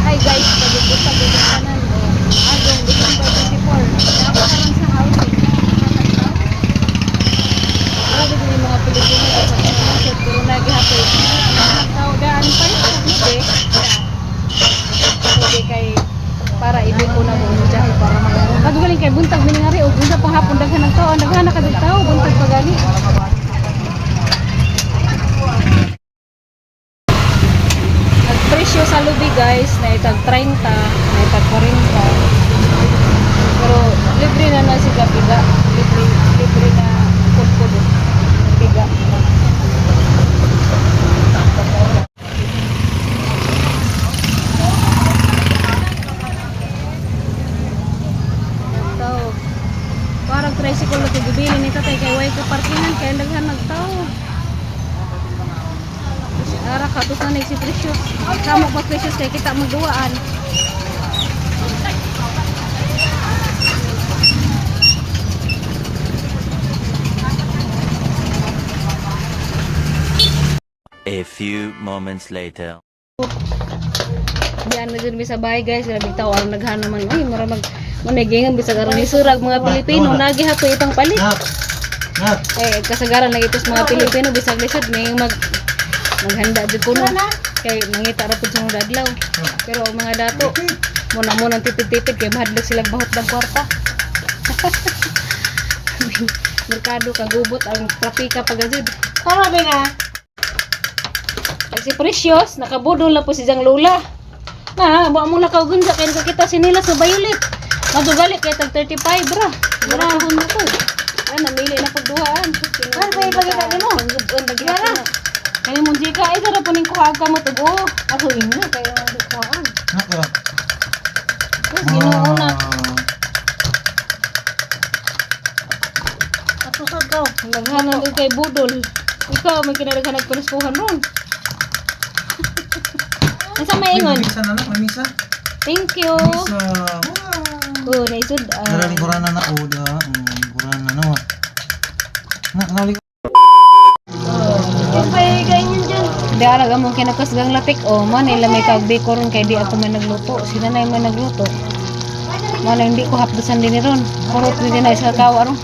Hi guys, pagbubuntag yung tanan o agong December 24. Ako karon sa housing. Grabe din yung mga Pilipino sa mga pero nagihapon. Mga tao daan pa rin hindi. Pwede kay para ibig ko na mo siya para mga kagaling kay buntag miningari og unsa pang hapon daghan ng tao, daghan na kadug tao buntag pagali. Nagpresyo sa lubi guys, na itag 30, na itag 40. Pero libre na na siya piga. Libre, libre na kudkod. Piga. Tao. Parang tricycle na tugubili ni tatay kay way ka parkingan kay daghan nagtao. Ara ka tos na si Precious. Kamo pa Precious kay kita magduaan. A few moments later. Diyan na jud mi sa bahay guys, grabe tao ang naghan naman. Uy, mura mag managingan bisag aron ni surag mga Pilipino nagi hapo itang palit. Nak. Nak. Eh kasagaran lagi ito sa mga Pilipino bisag lisod may mag maghanda jud kuno. Kay mangita ra pud sa mga adlaw. Pero ang mga dato muna muna tipid-tipid kay mahadlok sila bahot ng kwarta. Merkado kagubot ang trapika pagajud. Tama ba na? Ay si Precious, nakabudol na po si Jang Lola. Na, wa mo lakaw gunsa kay nakakita si nila sa Violet. Madugali kay tag 35 ra. Murahon mo ko. Ah, namili na pagduhaan. Ano ba ipakita nimo? Pagduhaan lagi ako. Kaya mo ka ay dara po ning kuha ka mo tugo. Ako inga kay mo kuhaan. Nak. Ah. Tapos Ginoo na. Atusod ko. Naghanan og kay budol. Ikaw may kinadaghan nagpanaskuhan ron. Unsa may ingon? Misa na lang, may misa. Thank you. Misa. Oh, naisud. Ah. Naraling kurana na o da. Kurana na wa. Nak, nali Yung pahigayin yun dyan. Di ara among kinakasgang latik o mo nila may kagbiko ron kay di ako may nagluto. Sila na yung may nagluto. Mo na hindi ko hapdusan din ni ron. Kurot ni din na sa kawa ron.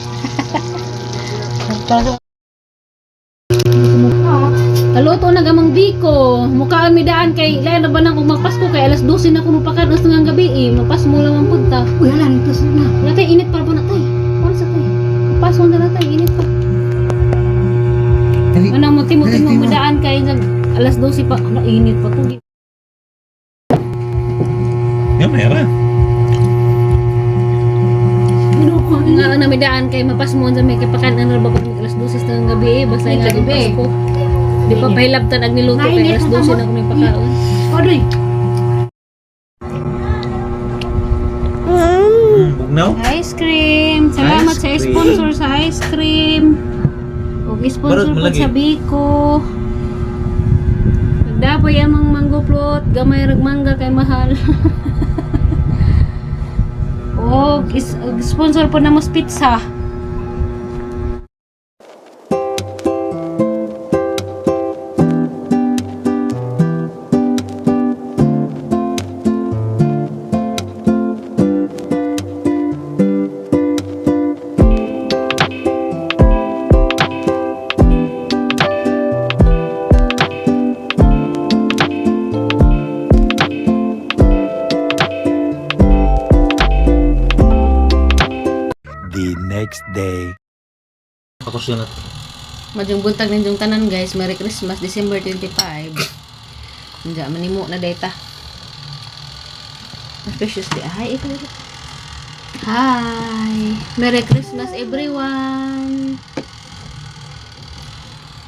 Kaluto na gamang biko. Mukhaan mi daan kay lain na ba nang kung magpasko kay alas 12 na kuno pakan as nga gabi eh. Mapasmo lang ang punta. Uy, hala, nagtusod na. Wala tay init para ba na tay? Wala sa tay. Paso na na tay init pa. Dali. Ano mo timo Dali, timo timo. madaan kay nag alas 12 pa. Ano init pa to. Yan, meron. Nga na may daan kay mapasmo sa may kapakan ano ba kung alas 12 na ng gabi eh basta nga Gabi. Pasko. Di pa pahilabtan ag niluto kay Nainit alas ang 12 kamot. na kung may pakaon. Odoy. Bugnaw? Ice cream. Salamat Ice sa cream. sponsor sa ice cream. Og sponsor Barot po malagi. sa Biko. Nagdapoy amang mango float, gamay rag mangga kay mahal. Og og sponsor po namos pizza. The next day. Ako siya na. Madyong buntag ninyong tanan guys. Merry Christmas, December 25. Hindi, manimo na data. Precious di. Hi, ikaw. Hi! Merry Christmas everyone!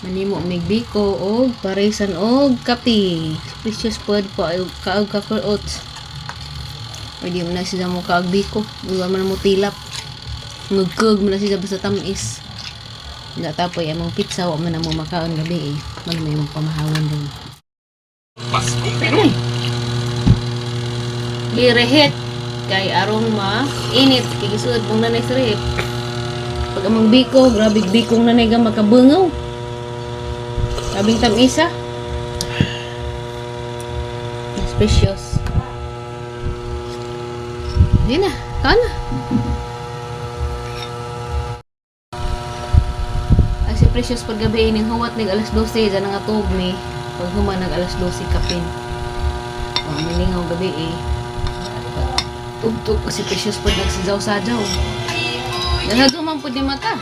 Manimo mig biko og parisan og kape. Precious pod po ay kaog kakor oats. Pwede mo na siya mo kaog biko. Iwa man mo tilap. Ngugkog mo na siya basta tamis. Natapoy among pizza wa man na mo makaon gabi eh. Ano may imong pamahawon ron. Girehet kay arong ma init kay gisuod mong nanay sa rehit. Pag amang biko, grabe bikong nanay ga makabungaw. Labing tamisa. Suspicious. Hindi na, ikaw na. Ay, si Precious paggabi ining huwat nig alas 12 dyan nga tuog ni pag human nag alas 12 kapin. O, milingaw gabi eh. Tugtog ko si Precious pag nagsijaw-sajaw. Nahadto man po di mata.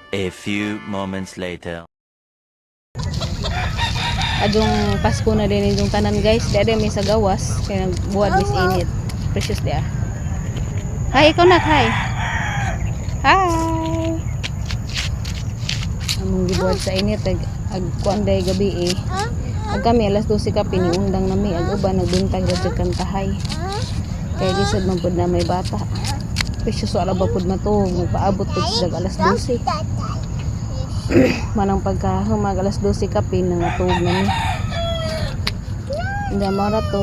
A few moments later. Adong Pasko na din yung tanan, guys. Di may sa gawas kaya nagbuhat mis init. Precious di ah. Hi, ikaw na, hi. Hi. Among gibuhat sa init ag ag kuan day gabi eh. Ag kami alas 12 ka piniundang nami ag uban nagbuntag ra jud kantahay. Kay lisod man pud na may bata. Precious wala ba pud matuog magpaabot pud siya alas 12. Manang pagka humag alas 12 kapin nangatuog na mi. Hindi mara to,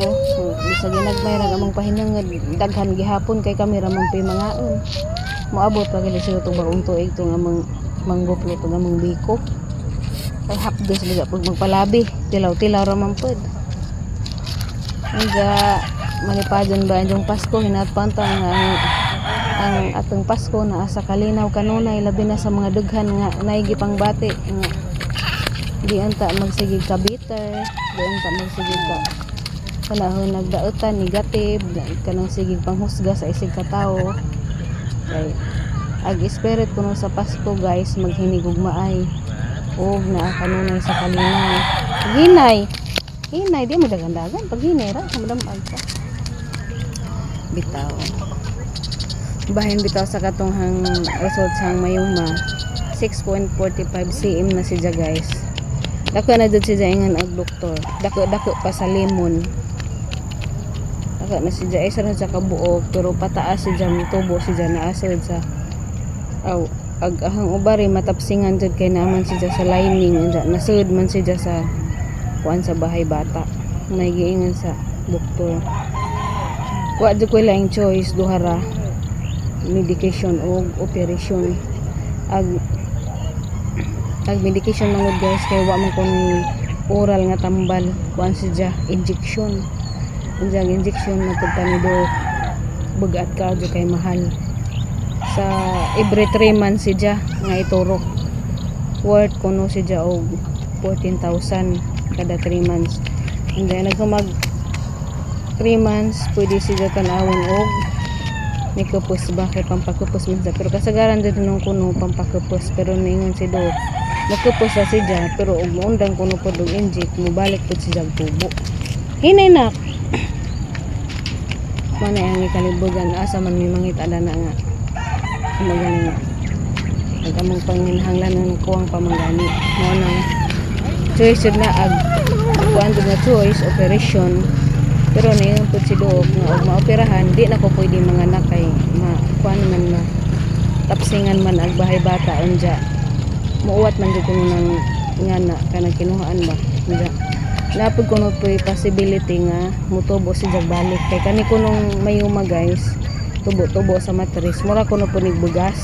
bisa ginagmay ra among pahinungod daghan gihapon kay kami ra man mangaon. Moabot pa gali sila tong bagong tuig tong among mangguplo tong among biko. Kay hapdos liga pag magpalabi, tilaw-tilaw ra man pud. Nga malipadon ba ang Pasko hinatpan ta nga ang atong Pasko naa sa kalinaw kanunay, labi na sa mga dughan nga naigi pang bati nga di anta magsigig ka bitter, di anta magsigig ka kanahon nagdaotan negative, kanang sigig panghusga sa isig ka tawo kay ag spirit kuno sa Pasko, guys, maghinigugmaay og naa kanunay sa kalinaw. Hinay hinay, di mo dagan-dagan pag hinay ra madamag ka bitaw. Bahin bitaw sa katunghang result sang mayuma, 6.45 cm na siya, guys. Dako na jud siya ingan og doktor, dako dako pa sa lemon. Dako na siya isa na siya kabuok pero pataas siya tubo siya naa sa aw ag ahang ubari matapsingan jud kay naaman siya sa lining unsa nasud man siya sa kuan sa bahay bata may giingan sa doktor. Wa jud ko laing choice, duha ra, medication o operation. Ag medication man gud, guys, kay wa man kon oral nga tambal, kuan siya, injection. Unsa ang injection matud ni do bugat ka jud kay mahal. Sa every 3 months siya nga iturok, worth kuno siya og 14,000 kada 3 months. And then nagkumag 3 months pwede siya tan-awon og nikupos ba kay pampakupos man siya, pero kasagaran dito nung kuno pampakupos, pero niingon si Doc makupos sa siya pero og muundang kuno pod og inject mobalik pod siya og tubo. Hinay nak mana ang ikalibugan asa man may mangita na nga magaling nga ag among panginhanglan ng kuwang pamanggani mao nang choice jud na ag kuan jud nga choice operation. Pero niingon pud si Doc nga og maoperahan di na ko pwede manganak kay ma kuan man ma tapsingan man ag bahay bata unja muuwat man jud kuno ng ngana kanang kinuhaan ba. Unja napud kuno po'y possibility nga mutubo si jag balik kay kani kunong mayuma, guys, tubo-tubo sa matris mura kuno po nig bugas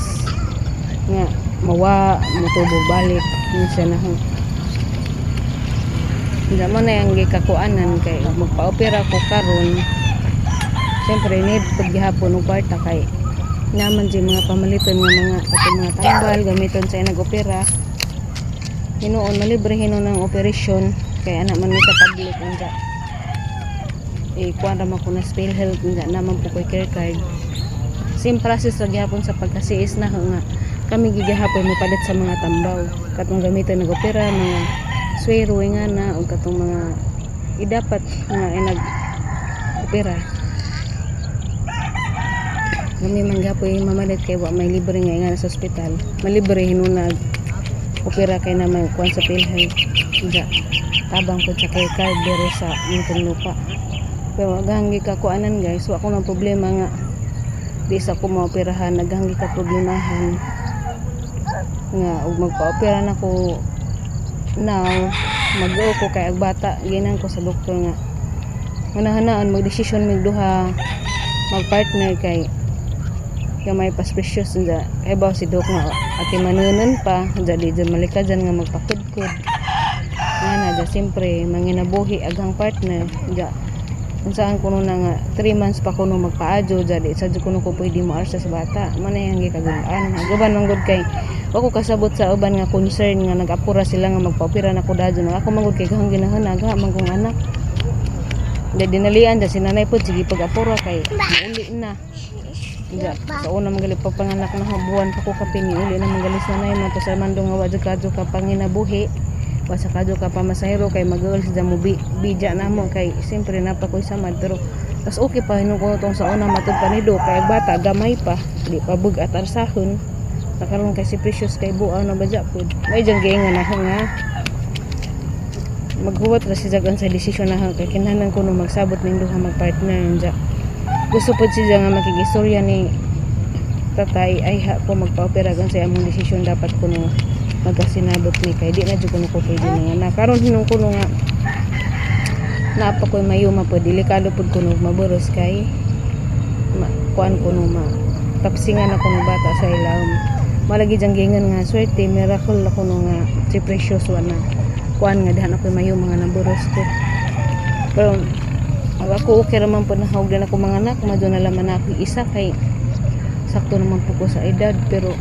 nga mawa mutubo balik yun siya na ho. Hindi mo na yung gikakuanan kay magpa-opera ko karon siyempre need pud gihapon og kwarta kay naman di mga pamaliton nga mga katong mga tambal gamiton sa nag-opera. Hinuon malibre hinuon ang operasyon kay anak man mi sa public unja eh kuan ra man ko na PhilHealth unja naman po koy care card. Same process ra gihapon sa pagkasiis na nga kami gigahapon mopalit sa mga tambaw katong gamiton nag-opera, mga swero nga na o katong mga idapat nga inag opera. Kami man gihapon mamalit kay wa may libre nga nga sa ospital. Malibre hinunag opera kay na may kuan sa PhilHealth unja tabang ko sa care card diri sa Muntinlupa. Pero aghang gikakuanan, guys, wa ko ng problema nga di sa ko maoperahan, aghang gikaproblemahan. Nga ug magpa-opera na ko now, mag ko kay ag bata ginan ko sa doktor nga nganahanaan magdesisyon mig duha magpartner kay gamay pas Precious unja kay ba si dok nga ati manunon pa unja di dyan malika dyan nga magpakudkod nga na dya siyempre manginabuhi aghang partner unja unsaan kuno na nga 3 months pa kuno magpaadyo dya di sa kuno ko pwede mo arsa sa bata man ay ang gikagulaan. Uban man gud kay wa ko kasabot sa uban nga concern nga nag-apura sila nga magpaopera na ko dadyo. Ako man gud kay gahang ginahan aga man kong anak. Dahil dinalian dahil si nanay po sige pag-apura kay mauli na. Nga, sa una magali pa panganak na buwan pa ko kapin uli na magali sa nanay man to sa mando nga wa jud kadyo ka panginabuhi, wa sa kadyo ka pamasahero kay mag-uol sa mo bidya na mo kay siyempre napa ko'y samad, pero tas okay pa hinung ko tong sa una matud pa ni do kay ang bata gamay pa, di pa bug at arsahon. Nakaroon kay si Precious kay buaw na badya pud may dyan giingon ako nga maghuwat ra si Jagan sa desisyon na kay kinahanglan ko no magsabot ning duha magpartner unja gusto pod siya nga makigistorya ni tatay ay ha ko magpa-opera gan sa among desisyon. Dapat ko no magkasinabot ni kay di na jud kuno ko pwede nga na karon hinung kuno nga naa pa ko'y mayuma pod, delikado pod kuno maburos kay ma, kuan kuno ma tapsingan ako ng bata sa ilawom. Malagi diyang giingon nga swerte, miracle ako no nga si Precious wa na kuan nga dahan ako'y mayuma nga naburos ko. Pero ang ako okay raman po na hawag na ako mga anak, madyo na laman na ako isa kay sakto naman po ko sa edad, pero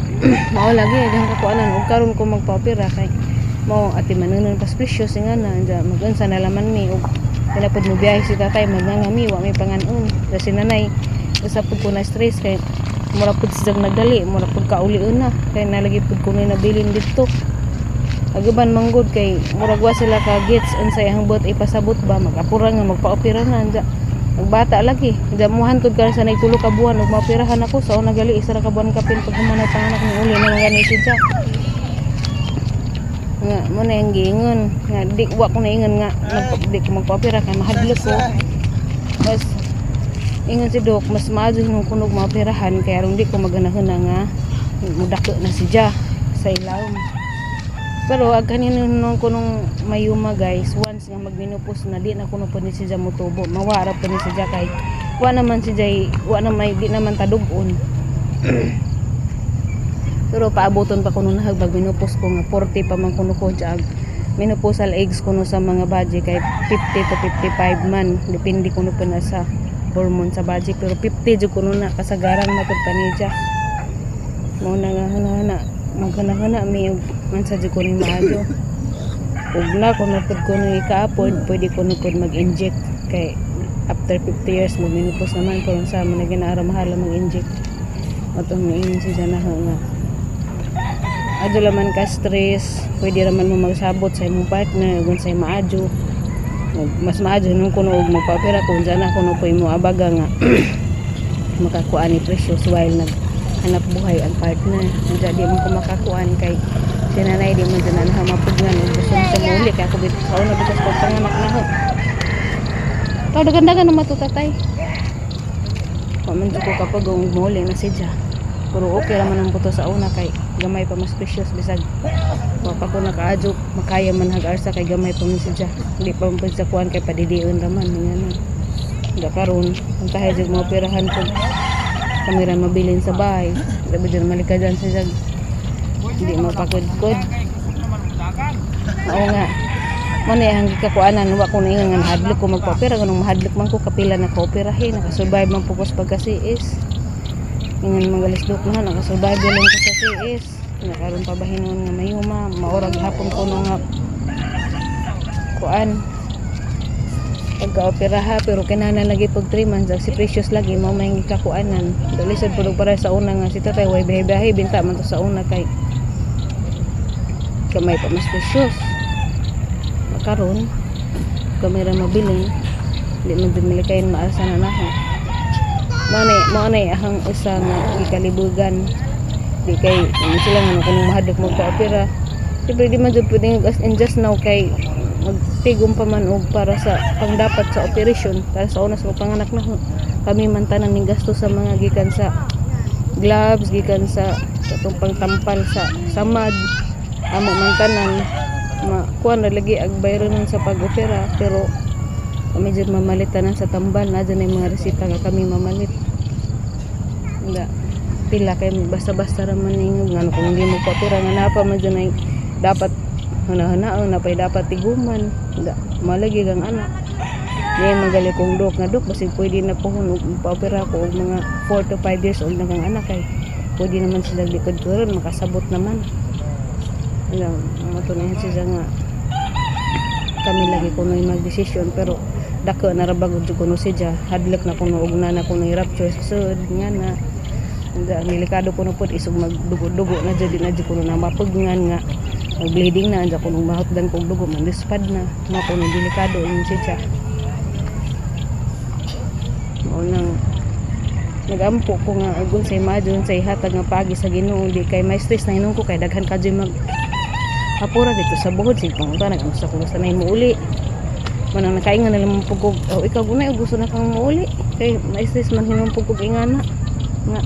mao lagi daghang kakuanan. Ug karon ko magpa-opera kay mao ati manunon pas Precious nga na anja magunsa na laman mi ug kaya mo biyahe si tatay magngangami, wa may panganon kasi nanay usa pud ko na stress kay mura pud siyang nagdali, mura pud kaulion na kay nalagi pud ko na nabilin didto. Agaban manggod kay murag wa sila ka gets unsay ang buot ipasabot ba, magapura nga magpa-opera na anja nagbata lagi anja muhantod ka sa nagtulo ka buwan ug maoperahan ako sa una gali isa ra ka buwan kapin pag human panganak ni uli na mga ni siya nga mo na yung giingon nga di wa ko naingon nga di ko magpa-opera kay mahadlok ko. Mas ingon si Doc, mas maadyo nung kunog maoperahan kay aron di ko maganahon na nga mudako na si Ja sa ilawom. Pero ag kanino nung kunong mayuma guys, once nga magminupos na di na kuno po ni si Ja motubo, mawara po ni si Ja kay wa naman si Jay, wa na may di naman tadugon. Pero paaboton pa kuno na pag minupos ko nga 40 pa man kuno ko jag menopausal eggs kuno sa mga baji kay 50 to 55 man, depende kuno po na sa hormone sa baji, pero 50 jud kuno na kasagaran matud pa ni Ja. Mao na nga hana maghanahana mi og man sa jud kuno maayo ug na kuno pud kuno ika-afford, pwede kuno pud mag-inject kay after 50 years mo menopause naman, pero sa man na ginaara mahal mag-inject. Atong niingon si Janaho nga adyo laman ka stress, pwede raman mo magsabot sa imong partner ug unsay maadyo. Mas maadyo nung kuno og magpaopera kung dyan ako no po imo abaga nga makakuan ni Precious while nag hanap buhay ang partner. Unja di man ko makakuan kay si nanay di man dyan na mapugnan ug gusto mo sa muli kay ako bit sa una bitas pagpanganak na ho. Tao dagan-dagan na matutatay. Wa man jud ko kapag ang muli na siya. Pero okay raman ang buto sa una kay gamay pa mas Precious, bisag wa pa ko nakaadyo makaya man hag-arsa kay gamay pa man siya. Di pa man pud sa kuan kay padidion raman nga na. Da karon ang tahay jud maoperahan ko kami ra mabilin sa bahay. Grabe dyan malika dyan sa jag. Hindi mapakudkod. Oo nga. Mo na ang gikakuanan, wa ko naingon nga mahadlok ko magpa-opera, ganung mahadlok man ko kapila na ka-operahe, nakasurvive man po ko sa pagka-CS. Ingon magalis dok na nakasurvive lang ko sa CS. Nakaroon pa ba hinuon nga mayuma, maurag hapon ko no nga kuan pagka-opera ha, pero kinahanglan lagi pag 3 months si Precious lagi mao may gikakuanan. Dali sad pud para sa una nga si tatay way biyahe-biyahe binta man to sa una kay kamay pa mas Precious. Karon kamay ra mabilin, di man jud malikayan maarsa na nako. Mao na ahang usa nga gikalibugan. Di kay ingon sila nga kung mahadlok magpa-opera, siyempre di man jud pwede as in just now kay magtigom pa man og para sa pangdapat sa operation para sa una sa panganak na ho. Kami man tanan ning gasto sa mga gikan sa gloves, gikan sa katong pangtampal sa samad. Amo man tanan makuha na lagi ag bayronon sa pag-opera, pero kami dyan mamalit tanan sa tambal na dyan ay mga resita nga kami mamalit. Nga pila kay basta-basta ra man ninyo ngano kung hindi mo pa-opera nga napa man dyan ay dapat huna-hunaon na pa'y dapat tiguman. Nga malagi kang anak. Di magali kong dok nga dok basig pwede na po og pa-opera ko og mga 4 to 5 years old na kang anak kay pwede naman sila likod karon makasabot naman. Alam, ang ato na siya nga kami lagi kuno yung magdesisyon, pero dako na ra bagod jud kuno siya, hadlok na kuno og na kuno rupture sa sud nga na nga delikado kuno pod isog magdugo-dugo na jud, di na jud kuno na mapugnan nga mag-bleeding na anja kuno mahutdan kog dugo mandispad na na kuno delikado yun siya. Mao nang nagampo ko nga og unsay maayo, unsay hatag nga paagi sa Ginoo, di kay may stress na hinuon ko kay daghan ka jud mag hapura dito sa buhod sige pangutan nag sa ko gusto na muuli manang nakaingan na lang pugog, oh, ikaw gunay og gusto na kang muuli kay may stress man hinuon pugog ingana nga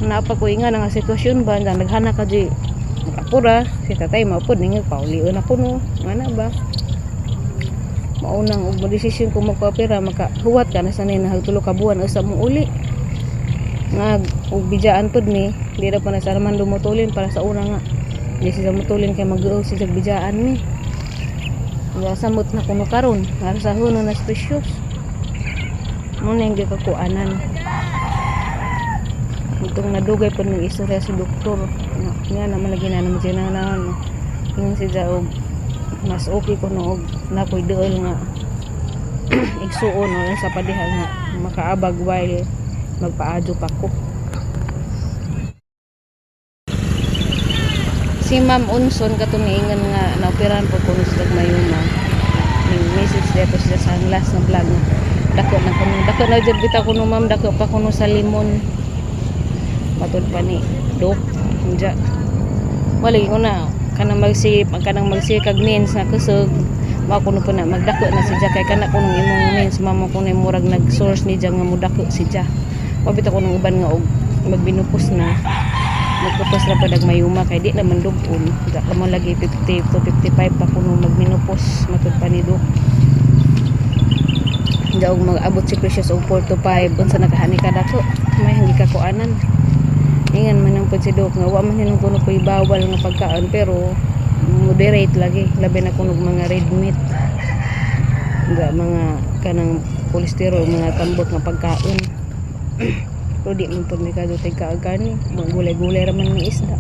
naapa ko ingana nga sitwasyon ba nga naghana ka jud apura si tatay maupod ninyo paulion ako no nga na ba maunang og mo desisyon kung magpapira makahuwat ka na sanay na tulo ka buwan usa mo uli nga og bidjaan pod ni di ra pa na sa Armando motulin para sa una nga di siya motulin kay mag-uog siya bidjaan ni nga samot na kuno karon nga sa huno na precious mo na yung gikakuanan itong nadugay po ng istorya sa doktor nga, nga naman lagi na naman siya na no. Ingon siya og mas okay ko no og nakoy duol nga igsuon o sa padiha nga makaabag while magpaadyo pa ko. Si Ma'am Unson katong niingon nga naoperahan po kuno sa Mayuma. Ning message dito siya sa last na vlog nga dako na kuno, dako na jud bitaw kuno ma'am, dako pa kuno sa limon. Matud pa ni Dok. Unja. Wala ko na kanang magsi kanang magsikag mens nga kusog mao kuno po na magdako na si kay kana kunong imong mens mamo kuno murag nag source ni nga modako si Ja. Pabita ko ng uban nga og magbinupos na magpupos ra pa mayuma kay di naman dugon. Da ka man lagi 50 to 55 pa kuno magminupos matud pa ni Dok. Daog mag-abot si Precious og 4 to 5 unsa nakahani ka dako may hanggi ka kuanan. Ingan man ang pud si Dok nga wa man hinong kuno ko'y bawal nga pagkaon pero moderate lagi, labi na kuno mga red meat nga mga kanang kolesterol, mga tambot nga pagkaon. Pero di man pud may kadutay kaag karne, mga gulay-gulay ra man may isda.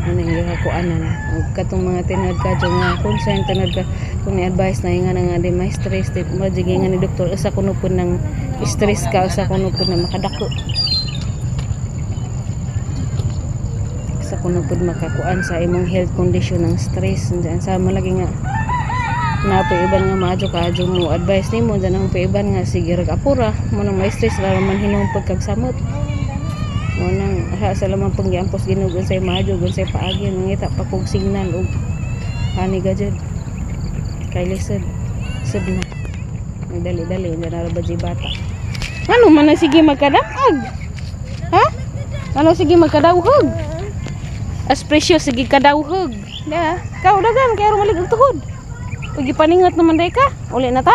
Ano yung gikakuanan ug katong mga tinad ka dyan nga concern tinad ka kung ni advice na nga nga di may stress di majigi nga ni doktor usa kuno pud ng stress ka, usa kuno pud na makadako, usa kuno pud makakuan sa imong health condition ng stress. Diyan sa malagi nga na po iban nga maadyo ka adyo mo advice nimo diyan ang iban nga sige rag apura mo nang may stress ra man hinuon pagkagsamot mo nang ha sa lamang panggiampos Ginoo unsay maadyo unsay paagi mangita pa kog signal og ani ga jud kay lisod sud na nagdali-dali na ra ba di bata ano man na sige magkadamag ha ano sige magkadawhog as precious sige kadawhog da kaw dagan kay aron malig og tuhod ug gipaningot naman day ka uli na ta.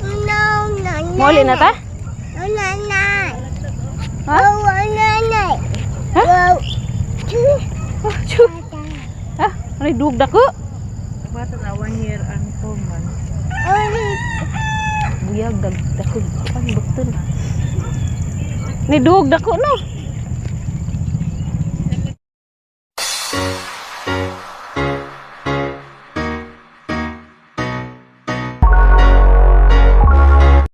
No, no, no. Mauli na ta? No, no, no. Ha? Oh, no, no. Ha? Oh, two. Oh, chu. Ah, ano dug dako? Bata na 1 year and 4 months. Oh, Buyag dag dako ang bukton. Ni dug dako no.